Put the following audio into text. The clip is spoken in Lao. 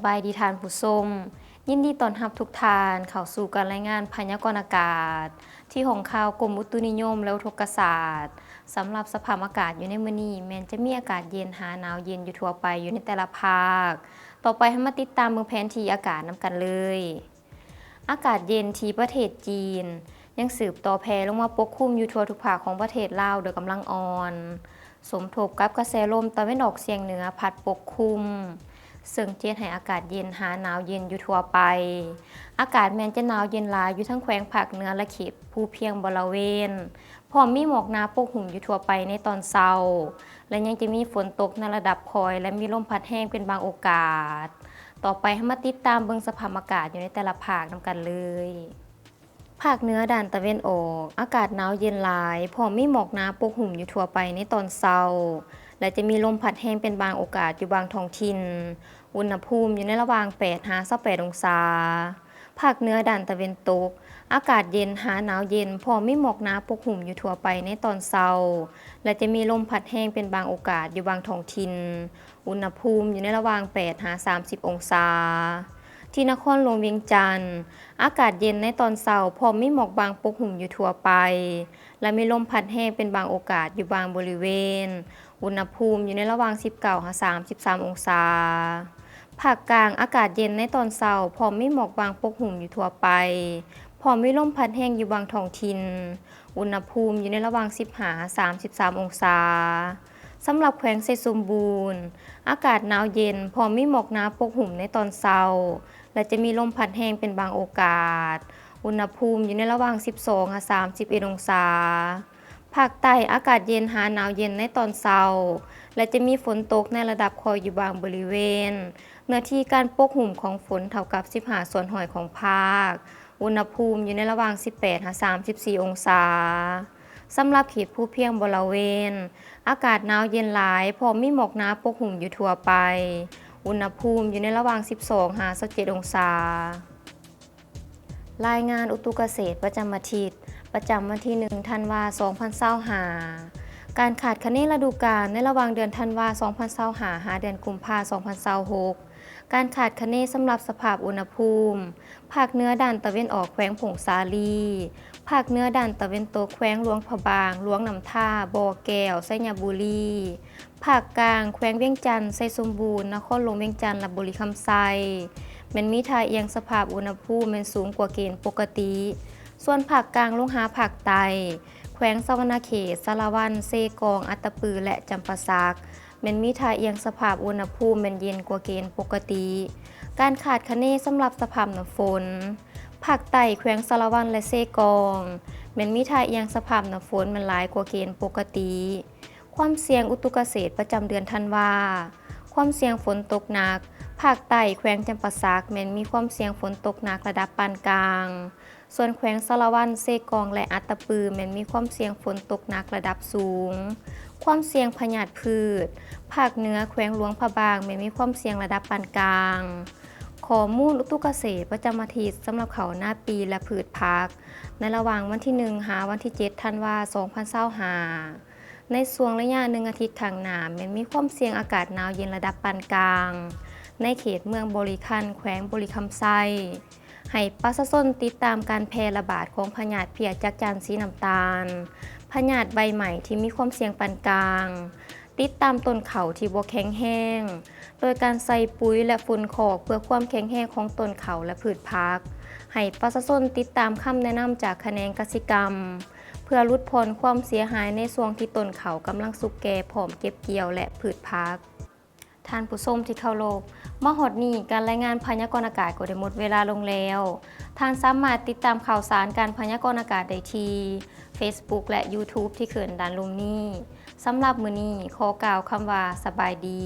ສະບາຍດີທ່ານຜູ້ຊົມ, ຍິນດີຕ້ອນຮັບທຸກທ່ານເຂົ້າສູ່ການລາຍງານພະຍາກອນອາກາດ ທີ່ຫ້ອງຂ່າວກົມອຸຕຸນິຍົມ ແລະ ອຸທົກກະສາດ. ສຳລັບສະພາບອາກາດຢູ່ໃນມື້ນີ້ ແມ່ນຈະມີອາກາດເຢັນຫາໜາວເຢັນຢູ່ທົ່ວໄປຢູ່ໃນແຕ່ລະພາກ. ຕໍ່ໄປເຮົາມາຕິດຕາມເບິ່ງແຜນທີ່ອາກາດນຳກັນເລີຍ. ອາກາດເຢັນທີ່ປະເທດຈີນ ຍັງສືບຕໍ່ແຜ່ລົງມາປົກຄຸມຢູ່ທົ່ວທຸກພາກຂອງປະເທດລາວໂດຍກຳລັງອ່ອນ, ສົມທົບກັບກະແສລົມຕາເວັນອອກສຽງເໜືອພັດປົກຄຸມ, ເຊິ່ງຈະເຮັດໃຫ້ອາກາດເຢັນຫາໜາວເຢັນຢູ່ທົ່ວໄປ. ອາກາດແມ່ນຈະໜາວເຢັນຫຼາຍຢູ່ທັງແຂວງພາກເໜືອ ແລະ ເຂດພູພຽງບໍລະເວນ, ພ້ອມມີໝອກໜາປົກຫຸ້ມຢູ່ທົ່ວໄປໃນຕອນເຊົ້າ ແລະ ຍັງຈະມີຝົນຕົກໃນລະດັບຄ່ອຍ ແລະ ມີລົມພັດແຮງເປັນບາງໂອກາດ. ຕໍ່ໄປເຮົາມາຕິດຕາມເບິ່ງສະພາບອາກາດຢູ່ໃນແຕ່ລະພາກນຳກັນເລີຍ. ພາກເໜືອດ້ານຕາເວັນອອກ ອາກາດໜາວເຢັນຫຼາຍ, ພ້ອມມີໝອກໜາປົກຫຸ້ມຢູ່ທົ່ວໄປໃນຕອນເຊົ້າ ແລະ ຈະມີລົມພັດແຮງເປັນບາງໂອກາດຢູ່ບາງທ້ອງຖິ່ນ. ອຸນຫະພູມຢູ່ໃນລະຫວ່າງແປດຫາຊາວແປດອົງສາ. ພາກເໜືອດ້ານຕາເວັນຕົກ ອາກາດເຢັນຫາໜາວເຢັນ, ພ້ອມມີໝອກໜາປົກຫຸ້ມຢູ່ທົ່ວໄປໃນຕອນເຊົ້າ ແລະ ຈະມີລົມພັດແຮງເປັນບາງໂອກາດຢູ່ບາງທ້ອງຖິ່ນ. ອຸນຫະພູມຢູ່ໃນລະຫວ່າງແປດຫາສາມສິບອົງສາ. ທີ່ນະຄອນຫຼວງວຽງຈັນ, ອາກາດເຢັນໃນຕອນເຊົ້າ, ພ້ອມມີໝອກບາງປົກຫຸ້ມຢູ່ທົ່ວໄປ ແລະ ມີລົມພັດແຮງເປັນບາງໂອກາດຢູ່ບາງບໍລິເວນ. ອຸນຫະພູມຢູ່ໃນລະຫວ່າງສິບເກົ້າຫາສາມສິບສາມອົງສາ. ພາກກາງ, ອາກາດເຢັນໃນຕອນເຊົ້າ, ພ້ອມມີໝອກບາງປົກຫຸ້ມຢູ່ທົ່ວໄປ, ພ້ອມມີລົມພັດແຮງຢູ່ບາງທ້ອງຖິ່ນ. ອຸນຫະພູມຢູ່ໃນລະຫວ່າງສິບຫ້າຫາສາມສິບສາມອົງສາ. ສຳລັບແຂວງໄຊສົມບູນ, ອາກາດໜາວເຢັນ, ພ້ອມມີໝອກໜາປົກຫຸ້ມໃນຕອນເຊົ້າ ແລະ ຈະມີລົມພັດແຮງເປັນບາງໂອກາດ. ອຸນຫະພູມຢູ່ໃນລະຫວ່າງສິບສອງຫາສາມສິບເອັດອົງສາ. ພາກໃຕ້, ອາກາດເຢັນຫາໜາວເຢັນໃນຕອນເຊົ້າ ແລະ ຈະມີຝົນຕົກໃນລະດັບຄ່ອຍຢູ່ບາງບໍລິເວນ. ເນື້ອທີ່ການປົກຫຸ້ມຂອງຝົນເທົ່າກັບສິບຫ້າສ່ວນຮ້ອຍຂອງພາກ. ອຸນຫະພູມຢູ່ໃນລະຫວ່າງສິບແປດຫາສາມສິບສີ່ອົງສາ. ສຳລັບເຂດພູພຽງບໍລະເວນ, ອາກາດໜາວເຢັນຫຼາຍ, ພ້ອມມີໝອກໜາປົກຫຸ້ມຢູ່ທົ່ວໄປ. ອຸນຫະພູມຢູ່ໃນລະຫວ່າງສິບສອງຫາຊາວເຈັດອົງສາ. ລາຍງານອຸຕຸກະເສດປະຈຳອາທິດ ປະຈຳວັນທີໜຶ່ງ ທັນວາ ສອງພັນຊາວຫ້າ. ການຄາດຄະເນລະດູການໃນລະຫວ່າງເດືອນທັນວາ ສອງພັນຊາວຫ້າ ຫາເດືອນກຸມພາ ສອງພັນຊາວຫົກ. ການຄາດຄະເນສຳລັບສະພາບອຸນຫະພູມ ພາກເໜືອດ້ານຕາເວັນອອກແຂວງຜົ້ງສາລີ, ພາກເໜືອດ້ານຕາເວັນຕົກແຂວງຫຼວງພະບາງ, ຫຼວງນ້ຳທາ, ບໍ່ແກ້ວ, ໄຊຍະບູລີ, ພາກກາງ ແຂວງວຽງຈັນ, ໄຊສົມບູນ, ນະຄອນຫຼວງວຽງຈັນ ແລະ ບໍລິຄຳໄຊ ແມ່ນມີທ່າອ່ຽງສະພາບອຸນຫະພູມແມ່ນສູງກວ່າເກນປົກກະຕິ. ສ່ວນພາກກາງລົງຫາພາກໃຕ້ ແຂວງສະຫວັນນະເຂດ, ສາລະວັນ, ເຊກອງ, ອັດຕະປື ແລະ ຈຳປາສັກ ແມ່ນມີທ່າອ່ຽງສະພາບອຸນຫະພູມແມ່ນເຢັນກວ່າເກນປົກກະຕິ. ການຄາດຄະເນສຳລັບສະພາບນ້ຳຝົນ ພາກໃຕ້ແຂວງສາລະວັນ ແລະ ເຊກອງ ແມ່ນມີທ່າອ່ຽງສະພາບນ້ຳຝົນແມ່ນຫຼາຍກວ່າເກນປົກກະຕິ. ຄວາມສ່ຽງອຸຕຸກະເສດປະຈຳເດືອນທັນວາ. ຄວາມສ່ຽງຝົນຕົກໜັກ, ພາກໃຕ້ແຂວງຈຳປາສັກແມ່ນມີຄວາມສ່ຽງຝົນຕົກໜັກລະດັບປານກາງ. ສ່ວນແຂວງສາລະວັນ, ເຊກອງ ແລະ ອັດຕະປື ແມ່ນມີຄວາມສ່ຽງຝົນຕົກໜັກລະດັບສູງ. ຄວາມສ່ຽງພະຍາດພືດ, ພາກເໜືອແຂວງຫຼວງພະບາງແມ່ນມີຄວາມສ່ຽງລະດັບປານກາງ. ຂໍ້ມູນອຸຕຸກະເສດປະຈຳອາທິດສຳລັບເຂົ້ານາປີ ແລະ ພືດຜັກ ໃນລະຫວ່າງວັນທີໜຶ່ງ ຫາວັນທີເຈັດ ທັນວາ ສອງພັນຊາວຫ້າ. ໃນຊ່ວງໄລຍະໜຶ່ງອາທິດຂ້າງໜ້າ ແມ່ນມີຄວາມສ່ຽງອາກາດໜາວເຢັນລະດັບປານກາງ ໃນເຂດເມືອງບໍລິຄັນ ແຂວງບໍລິຄຳໄຊ. ໃຫ້ປະຊາຊົນຕິດຕາມການແຜ່ລະບາດຂອງພະຍາດເພຍຈັກຈັນສີນ້ຳຕານ, ພະຍາດໃບໄໝ້ທີ່ມີຄວາມສ່ຽງປານກາງ, ຕິດຕາມຕົ້ນເຂົ້າທີ່ບໍ່ແຂງແຮງ ໂດຍການໃສ່ປຸ໋ຍ ແລະ ຝຸ່ນຄອກ ເພື່ອຄວາມແຂງແຮງຂອງຕົ້ນເຂົ້າ ແລະ ພືດຜັກ. ໃຫ້ປະຊາຊົນຕິດຕາມຄຳແນະນຳຈາກຂະແໜງກະສິກຳ ເພື່ອຫຼຸດຜ່ອນຄວາມເສຍຫາຍໃນຊ່ວງທີ່ຕົ້ນເຂົ້າກຳລັງສຸກແກ່ ພ້ອມເກັບກ່ຽວ ແລະ ພືດຜັກ. ທ່ານຜູ້ຊົມທີ່ເຄົາລົບ, ມາຮອດນີ້ ການລາຍງານພະຍາກອນອາກາດກໍໄດ້ໝົດເວລາລົງແລ້ວ. ທ່ານສາມາດຕິດຕາມຂ່າວສານການພະຍາກອນອາກາດໄດ້ທີ່ Facebook ແລະ YouTube ທີ່ຂຶ້ນດ້ານລຸ່ມນີ້. ສຳລັບມື້ນີ້ ຂໍກ່າວຄຳວ່າ ສະບາຍດີ.